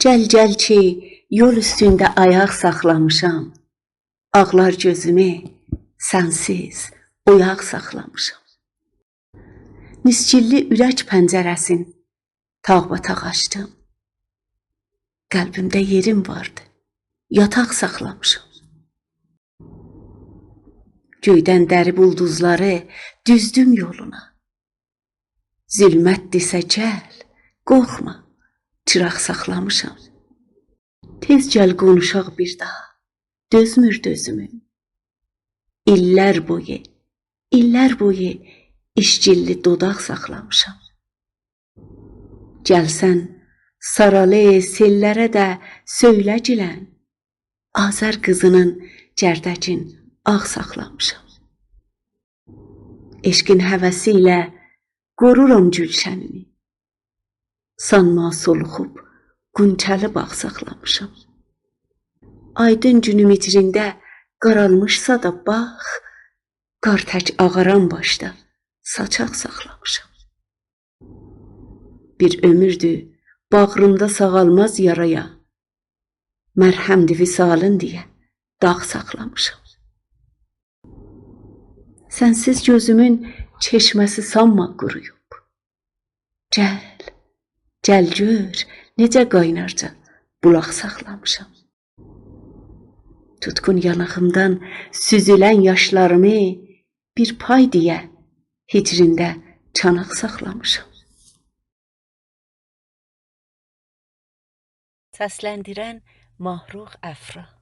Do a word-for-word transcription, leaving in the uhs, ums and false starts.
گل، گل کی، یول اوستونده آیاق ساخلامیشام. آغلار گؤزومو، سنسیز اویاق ساخلامیشام. نیسگیللی اورک پنجره‌سین تاغ‌باتاغ آچدیم. قلبیمده یئریم واردی، یاتاق ساخلامیشام. گؤیدن دریب اولدوزلاری، دوزدوم یولونا. ظلمتدیرسه گل، قورخما، چیراق ساخلامیشام. تئز گل قونوشاق بیر داها، دؤزمور دؤزوموم. ایللر بویو، ایللر بویو ایشگیللی دوداق ساخلامیشام. گلسن، سارالی سئللره ده سؤیله‌گیلن، آذر قیزی‌نین گردکین آغ ساخلامیشام. عشقین هوسی ایله قورورام گولشنینی. سانما سولوخوب غنچه‌لی باغ ساخلامیشام. آیدین گونوم هجرینده قارالمیشسا دا باخ، قار تک آغاران باشدا ساچاق ساخلامیشام. بیر عؤموردور باغریمدا ساغالماز یارایا، مرهمدیر وصالین دئیه داغ ساخلامیشام. سنسیز گؤزومون چشمه‌سی سانما قورویوب. گل، گل گؤر، نئجه قاینارجا بولاق ساخلامیشام. توتقون یاناغیمدان سوزولن یاشلاریمی بیر پای دئیه هجرینده چاناق ساخلامیشام. سسلندیرن ماهرخ افرا.